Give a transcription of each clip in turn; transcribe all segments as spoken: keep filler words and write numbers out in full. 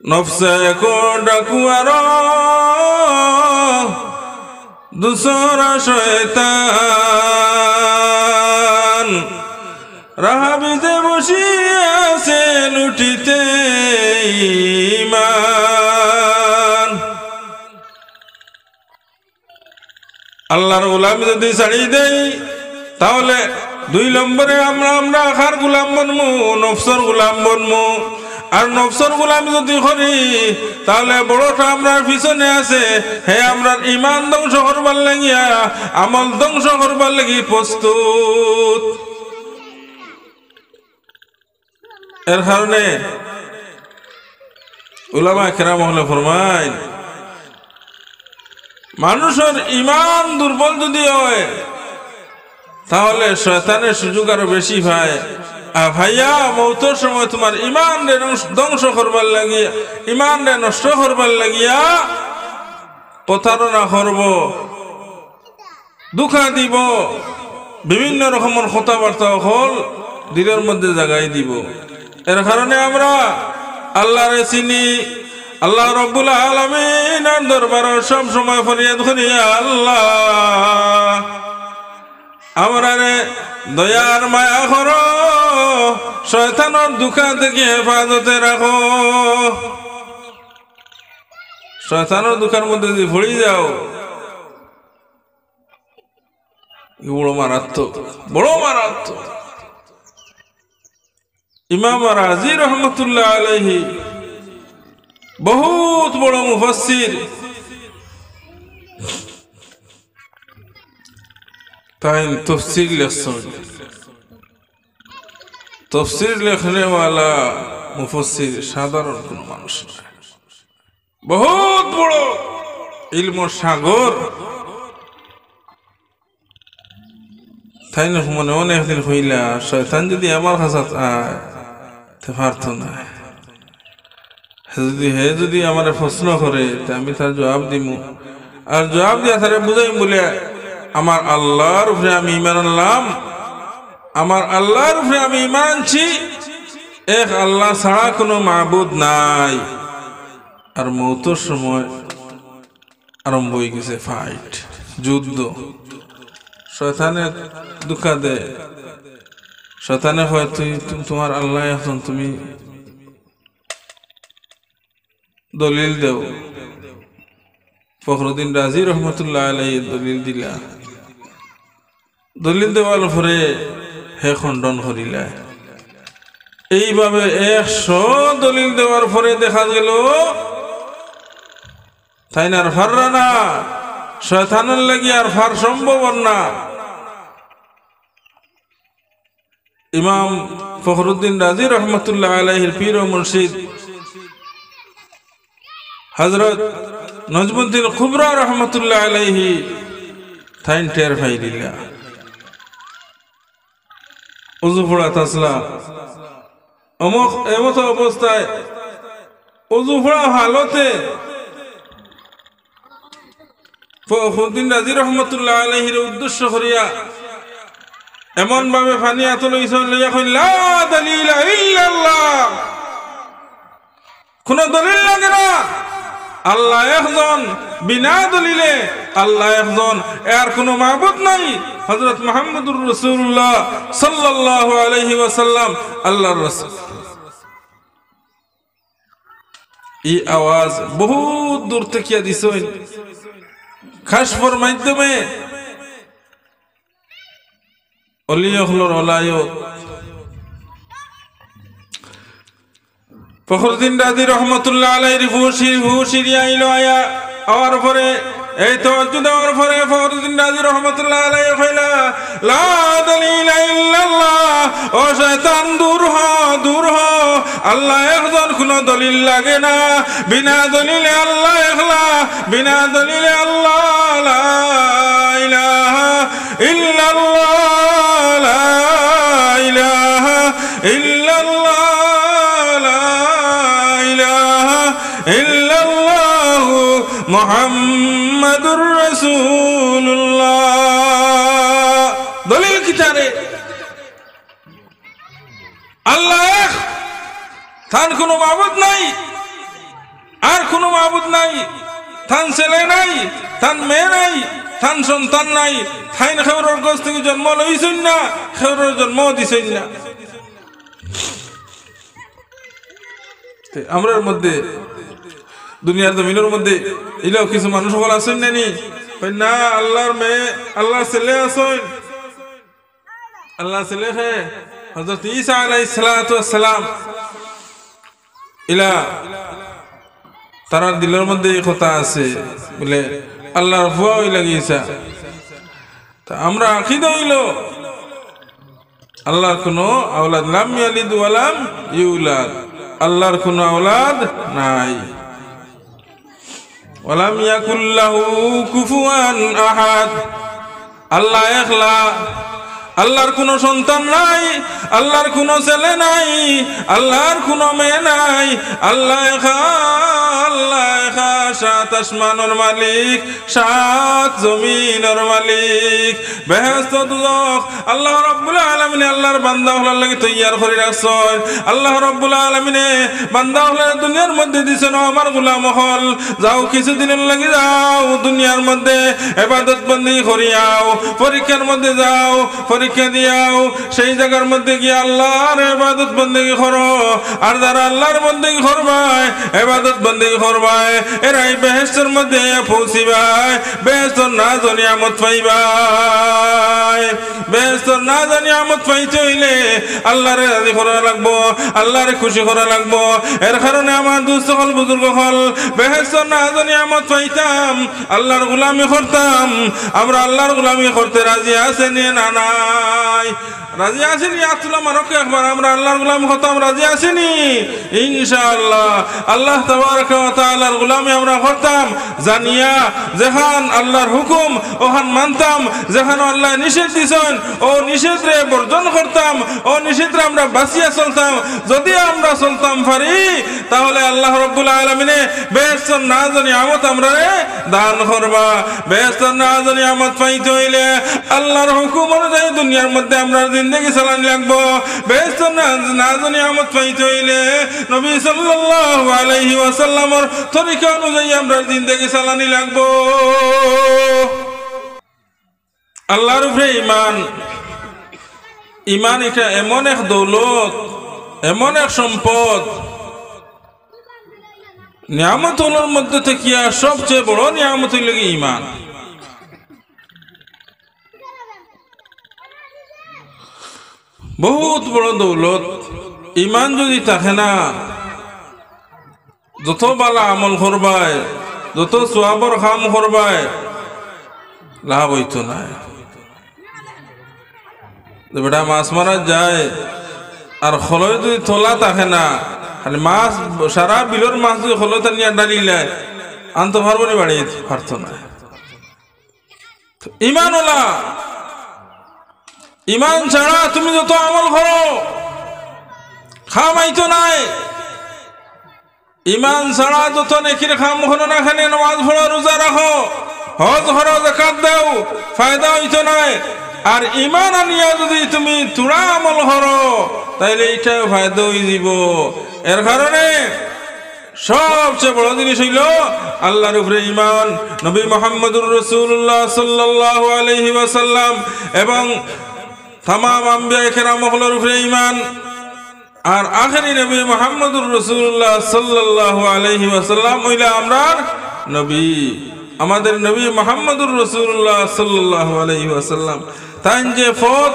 নফসে এক ডাকুয়ার দুসরা শয়তান, রাহাবিজে বসিয়া আছে লুটিতে ইমান। আল্লাহর গোলামি যদি ছাড়ি দেই, তাহলে দুই নম্বরে আমরা, আমরা কার গোলাম বনমু? নফসর গোলাম বনমু। আর নফসর গোলামি যদি করি, তাহলে বড়টা আমরার পিছনে আছে, হে আমরার ইমান ধ্বংস করবার লাগিয়া, আমল ধ্বংস করবার লাগি প্রস্তুত। এর কারণে উলামায়ে কেরাম অকলে ফরমাইন, মানুষর ইমান দুর্বল যদি হয়, তাহলে শয়তানে সুযোগ আরো বেশি পায়। আর ভাইয়া, মৌতর সময় তুমার ইমানরে ধ্বংস, ধ্বংস করবার লাগিয়া, ইমানরে নষ্ট করবার লাগিয়া প্রতারণা করবো। ধোঁকা দিবো, বিভিন্ন রকমর কথাবার্তা অকল দিলর মধ্যে জাগাই দিবো। এর কারণে আমরা আল্লাহরে চিনি, আল্লাহ রব্বুল আলামিনর দরবারো সব সময় ফরিয়াদ করি, "আল্লাহ, আমরারে দয়া আর মায়া করো, শয়তানর ধোঁকা থাকি হেফাজতে রাখো।" শয়তানর ধোঁকার মধ্যে যদি পড়ি যাও, ই বড় মারাত্মক, বড় মারাত্মক। ইমাম রাজি রহমতুল্লাহ আলাইহি বহুত বড় মুফাসসির, তাইন তফসির লেখছইন। তফসির লেখনেওয়ালা মুফাসসির সাধারণ কোনো মানুষ নয়। বহুত বড় ইলমর সাগর। তাইন মনে মনে একদিন কইলা, "শয়তান যদি আমার কাছে আয়, তে পারতো না। হে যদি, হে যদি আমারে প্রশ্ন করে, তে আমি তার জবাব দিমু। আর জবাব দিয়া তারে বুঝাইমু বুলে, আমার আল্লাহর উপরে আমি ঈমান আনলাম, আমার আল্লাহর উপরে আমি ঈমান আনছি, এক আল্লাহ ছাড়া কোনো মাবুদ নাই।" আর মৌতর সময় আরম্ভ অই গেছে ফাইট, যুদ্ধ। শয়তানে ধোঁকা দেয়, শয়তানে কয়, "তুই, তু-, তুমার আল্লাহ একজন, তুমি দলিল দেও।" ফখরুদ্দিন রাজি রহমতুল্লাহ আলাইহি দলিল দিলা। দলিল দেওয়ার পরে হে খণ্ডন করিলা। এইভাবে একশো দলিল দেওয়ার পরে দেখা গেল তাইন আর পাররা না, শয়তানর লাগি আর পার সম্ভব না। ইমাম ফখরুদ্দিন রাজি রহমতুল্লাহ আলাইহির পীর ও মুর্শিদ হযরত নজমুদ্দিন কুবরা রহমতুল্লাহ আলাইহি তাইন টের পাইলিলা। অজু পড়াত আছলা, অমুক এমত অবস্থায় অজু পড়া হালতে ফখরুদ্দিন রাজি রহমতুল্লাহ আলাইহির উদ্দেশ্য করিয়া এমন ভাবে পানি আতো লইছইন, লইয়া কইন, "লা দালিলা ইল্লাল্লাহ।" কোনো দলিল লাগে না। আল্লাহ একজন, বিনা দলিলে আল্লাহ একজন, এর কোনো মাবুদ নাই। হযরত মুহাম্মদুর রাসূলুল্লাহ সাল্লাল্লাহু আলাইহি ওয়াসাল্লাম আল্লাহর রাসূল। এই আওয়াজ বহুত দূর থাকিয়া দিছইন, কাশফর মাধ্যমে অলি অকলর ওলায়ত। ফখরুদ্দিন রাজি রহমতুল্লাহ আলাইহির হুশ, হুশ ফিরিয়া আইলো, আয়া, আওয়ার পরে, এই তাওয়াজ্জুদ আওয়ার পরে ফখরুদ্দিন রাজি রহমতুল্লাহ আলাইহি কইলা, "লা দালিলা ইল্লাল্লাহ, ও শয়তান, দূর হ, দূর হ, আল্লাহ একজন, কোনো দলিল লাগে না, বিনা দলিলে আল্লাহ একলা, বিনা দলিলে আল্লাহ, লা ইলাহা ইল্লাল্লাহ, লা ইলাহা ইল্লাল্লাহ, লা ইলাহা ইল্লাল্লাহু মুহাম্মাদুর রাসূলুল্লাহ।" দলিল কিতারে? আল্লাহ এক, তান কোনো মাবুদ নাই। কুনু মাবুদ নাই, তান ছেলে নাই, তান মেয়ে নাই, তান সন্তান নাই, তাইন কেউরর গর্ভ থাকি জন্ম লইছইন না, কেউরর জন্ম দিছইন না। তে আমরার মধ্যে, দুনিয়ার জমিনর মধ্যে ইলাও কিছু মানুষ অকল আছইন না নি? কয় না, আল্লার মেয়ে, আল্লার ছেলে আছইন। আল্লার ছেলে কে? হযরত ঈসা আলাইহিস সালাতু ওয়াস সালাম। ইলা তারার দিলর মধ্যে ই কথা আছে, বুলে, আল্লার ফুয়া অইলা গি ঈসা। তে আমরার আকিদা অইলো, আল্লার কুনু আওলাদ, লাম ইয়ালিদ ওয়া লাম ইউলাদ, আল্লার কুনু আওলাদ নাই। ওয়ালাম ইয়াকুল লাহু কুফুয়ান আহাদ। আল্লা একলা, আল্লার কুনু সন্তান নাই, আল্লার কুনু ছেলে নাই, আল্লার কুনু মেয়ে নাই। আল্লা একা, আল্লা একা সাত আসমানর মালিক, সাত জমিনর মালিক। বেহেশত, দুজখ আল্লাহ রাব্বুল আলামিনে আল্লার বান্দা অকলর লাগি তৈয়ার করি রাখছইন। আল্লাহ রাব্বুল আলামিনে বান্দা অকলরে দুনিয়ার মধ্যে দিছইন, "ও আমার গোলাম অকল, যাও, কিছুদিনর লাগি যাও দুনিয়ার মধ্যে, ইবাদত বন্দেগি করিয়াও, পরীক্ষার মধ্যে যাও, পরীক্ষা দিয়াও, সেই জাগার মধ্যে গিয়া আল্লার ইবাদত বন্দেগি করো।" আর যারা আল্লার বন্দেগি করবায়, ইবাদত বন্দেগি করবায়, এরাউ বেহেশতর মধ্যে পৌঁছিবায়, বেহেশতর নাজ ও নিয়ামত পাইবায়। বেহেশতর নাজ ও নিয়ামত পাইতে অইলে আল্লারে রাজি করা লাগবো, আল্লারে খুশি করা লাগবো। এর কারণে আমার দুস্ত অকল, বুজুর্গ অকল, বেহেশতর নাজ ও নিয়ামত পাইতাম, আল্লার গোলামি করতাম, আমরা আল্লার গোলামি করতে রাজি আছি নি না নাই? রাজি আছি নি? আত তুলা মারউক্কা একবার, আমরা আল্লার গোলামি করতাম রাজি আছি নি? ইনশাআল্লাহ। আল্লাহ তাবারাকা ওয়া তাআলার গোলামি আমরা করতাম, জানিয়া যেখান আল্লার হুকুম অখান মানতাম, যেখানো আল্লায় নিষেধ দিছইন অউ নিষেধরে বর্জন করতাম, অউ নিষেধরে আমরা বাচিয়া চলতাম। যুদি আমরা চলতাম পারি, তাহলে আল্লাহ রাব্বুল আলামিনে বেহেশতর নাজ ও নিয়ামত আমরারে দান করবা। বেহেশতর নাজ ও নিয়ামত পাইতে অইলে আল্লার হুকুম অনুযায়ী দুনিয়ার মধ্যে আমরার জিন্দেগি চালানি লাগবো। বেহেশতর নাজ, নাজ ও নিয়ামত পাইতে অইলে নবী সাল্লাল্লাহু আলাইহি ওয়াসাল্লামর তরিকা অনুযায়ী আমরার জিন্দেগি চালানি লাগবো। আল্লার উপরে ইমান, ইমান ইটা এমন এক দৌলত, এমন এক সম্পদ, নিয়ামত অকলর মধ্যে থাকিয়া সবচেয়ে বড় নিয়ামত অইলো গি ইমান। বহুত বড় দৌলত। ইমান যুদি থাকে না, যত ভালা আমল করবায়, যত সওয়াবর কাম করবায়, লাভ অইতো নায়। যে বেটা মাছ মারাত যায়, আর খলয় যুদি থলা থাকে না, খালি মাছ, সারা বিলর মাছ যুদি খলয় টানিয়া ঢালিলায়, আনতো পারবো নি বাড়িত? পারতো নায়। ইমান অলা, ইমান ছাড়া তুমি যত আমল করো, কাম আইতো নায়। ইমান ছাড়া যত নেকির কাম করো না কেনে, নামাজ পড়ো, রোজা রাখো, হজ করো, যাকাত দেও, ফায়দা অইতো নায়। আর ইমান আনিয়া যুদি তুমি থুড়া আমল করো, তাইলে ইটায় ফায়দা অইযিবো। এর কারণে সবচেয়ে বড় জিনিস অইলো আল্লার উপরে ইমান। নবী মুহাম্মদুর রাসূলুল্লাহ সাল্লাল্লাহু আলাইহি ওয়াসাল্লাম এবং তামাম আম্বিয়া কেরাম অকলর উপরে ইমান। আর আখেরি নবী মুহাম্মদুর রাসূলুল্লাহ সাল্লাল্লাহু আলাইহি ওয়াসাল্লাম অইলা আমরার নবী, আমাদের নবী মুহাম্মদুর রাসূলুল্লাহ সাল্লাল্লাহু আলাইহি ওয়াসাল্লাম। তাইন যে পথ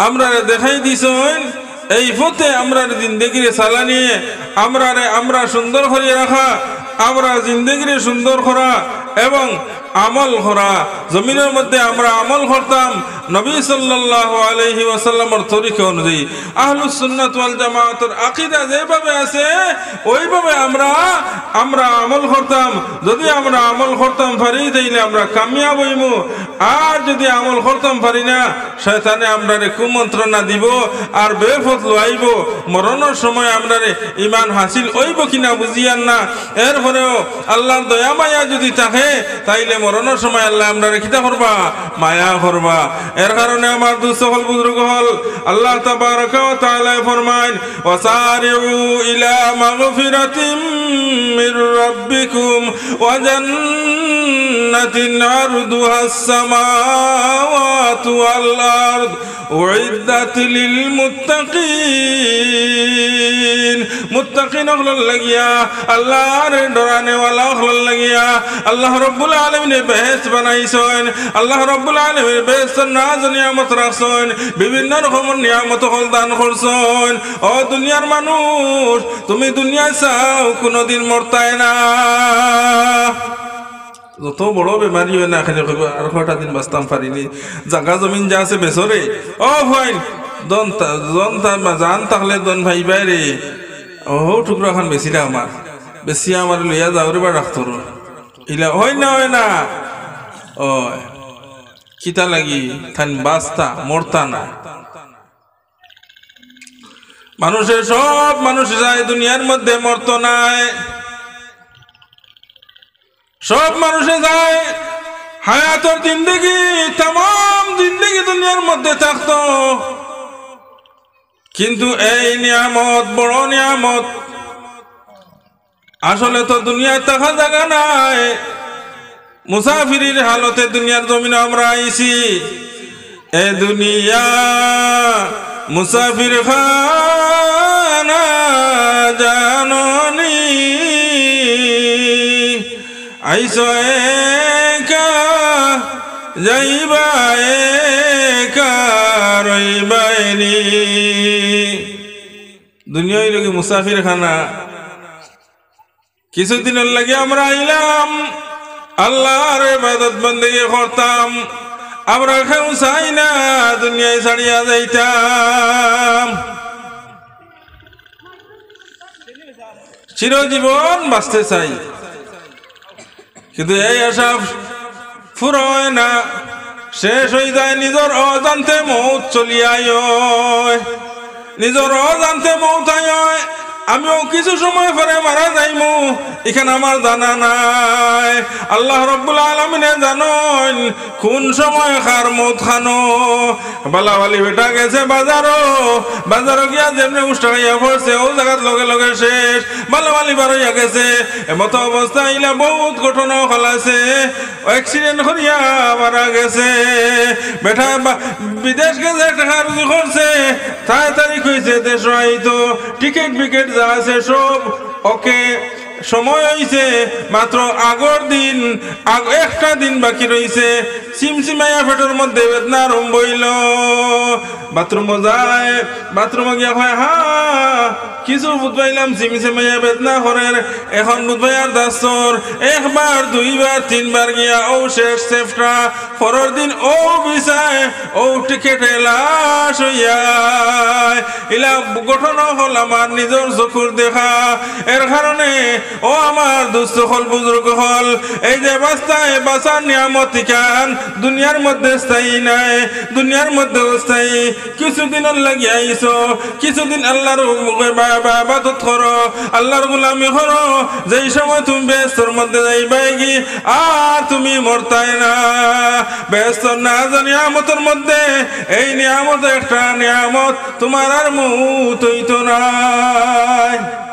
আমরারে দেখাই দিছইন, এই পথে আমরার জিন্দেগিরে চালানিয়ে, আমরারে, আমরা সুন্দর করি রাখা, আমরা জিন্দেগিরে সুন্দর করা এবং আমল করা, জমিনর মধ্যে আমরা আমল করতাম নবী সাল্লাল্লাহু আলাইহি ওয়াসাল্লামর তরিকা অনুযায়ী। আহলুস সুন্নাত ওয়াল জামাতর আকিদা যেভাবে আছে, ওইভাবে আমরা, আমরা আমল করতাম। যুদি আমরা আমল করতাম পারি, তাইলে আমরা কামিয়াব অইমু। আর যুদি আমল করতাম পারি না, শয়তানে আমরারে কুমন্ত্রণা দিবো আর বেপথ লওয়াইবো। মরণর সময় আমরারে ইমান হাসিল অইবো কিনা বুঝিয়ার না। এরপরেও আল্লার দয়া মায়া যুদি থাকে, তাইলে মরণর সময় আল্লায় আমরারে কিতা করবা? মায়া করবা। এর কারণে আমার দুস্ত অকল, বুজুর্গ অকল, আল্লাহ তাবারাকা ওয়া তাআলায় ফরমাইন, "ওয়াসারিউ ইলা মাগফিরাতিম মির রাব্বিকুম وجنة عرضها السماوات والأرض أعدت للمتقين। মুত্তাকিন অকলর লাগিয়া, আল্লাহরে ডরানেওয়ালা অকলর লাগিয়া আল্লাহ রব্বুল আলামিনে বেহেশত বানাইছইন। আল্লাহ রব্বুল আলামিনে বেহেশতর নাজ নিয়ামত রাখছইন, বিভিন্ন রকমর নিয়ামত অকল দান করছইন। ও দুনিয়ার মানুষ, তুমি দুনিয়া চাও, কুনুদিন মরতায় না। যত বড় বেমারি অয় না কেনে, কইবো, "আর কয়টা দিন বাঁচতাম পারিনি, জাগা জমিন যা আছে বেচরে।" ও ভাই, ধন থা-, ধন থা-, জান থাকলে ধন পাইবায় রে। ও, টুকরা খান বেচিলা আমার, বেচিয়া আমারে লইয়া যাও রে বা ডাক্তর। ইলা অয় না, অয় না। ও, কিতা লাগি? তাইন বাঁচতা, মরতা না। মানুষে, সব মানুষে চায় দুনিয়ার মধ্যে মরতো নায়। সব মানুষে চায় হায়াতর জিন্দেগি, তামাম জিন্দেগি দুনিয়ার মধ্যে থাকতো। কিন্তু এই নিয়ামত, বড় নিয়ামত। আসলে তো দুনিয়ায় থাকা জাগা নায়। মুসাফিরির হালতে দুনিয়ার জমিনো আমরা আইছি। এ দুনিয়া মুসাফির খানা জাননি, আইছো একা, যাইবা একা, রইবায়নি। দুনিয়া অইলো গি মুসাফির খানা। কিছুদিনর লাগি আমরা আইলাম, আল্লাহর ইবাদত বন্দেগি করতাম। আমরা কেউ চাই না দুনিয়ায় ছাড়িয়া যাইতাম। চিরজীবন বাঁচতে চাই, কিন্তু এই আশা পুরা অয় না, শেষ অইযায়। নিজর অজান্তে মউত চলিয়া আয়, নিজর অজান্তে মউত আয়। আমিও কিছু সময় পরে মারা যাইমু, ইখান আমার জানা নাই। আল্লাহ রব্বুল আলামিনে জানইন কুন সময় কার মউত খানো। বালাবালি বেটা গেছে বাজারো, বাজারো গিয়া যেমনে উষ্টা খাইয়া পড়ছে, অউ জাগাত লগে লগে শেষ। বালাবালি বারইয়া গেছে, এমতো অবস্থা ইলা বউত ঘটনা অকল আছে। Accident করিয়া মারা গেছে। বেটা বা-, বিদেশ গেছে, টেকা রুজি করছে, তাড়াতাড়ি কইছে দেশো আইতো, টিকিট বিকেট যা আছে সব ওকে, সময় অইছে, মাত্র আগর দিন, আগ-, একটা দিন বাকি রইছে। সিমসিমাইয়া পেটর মধ্যে বেদনা আরম্ভ অইলো। বাথরুমো যায়, বাথরুমো গিয়া কয়, "হা, কিছু বুঝ পাইলাম, সিমসিমাইয়া বেদনা করের, এখন বুঝ পাই আর দাস্তর।" একবার, দুইবার, তিনবার গিয়া অউ শেষ চ্যাপ্টা, পরর দিন অউ বিছায়, অউ টিকিটে লাশ অইয়া। ইলা ঘটনা অকল আমার নিজর চকুর দেখা। এর কারণে ও আমার দোস্ত অকল, বুজুর্গ অকল, এই যে বাঁচতায়, বাঁচার নিয়ামত ইখান দুনিয়ার মধ্যে স্থায়ী নায়, দুনিয়ার মধ্যে অস্থায়ী। কিছুদিনর লাগি আইছো, কিছুদিন আল্লাহর হুকুমে বা-, বা-, ইবাদত করো, আল্লাহর গোলামি করো। যেই সময় তুমি বেহেস্তর মধ্যে যাইবায়গি, আর তুমি মরতায় না। বেহেস্তর নাজ নিয়ামতর মধ্যে এই নিয়ামত একটা নিয়ামত, তুমার আর মউত অইতো নায়।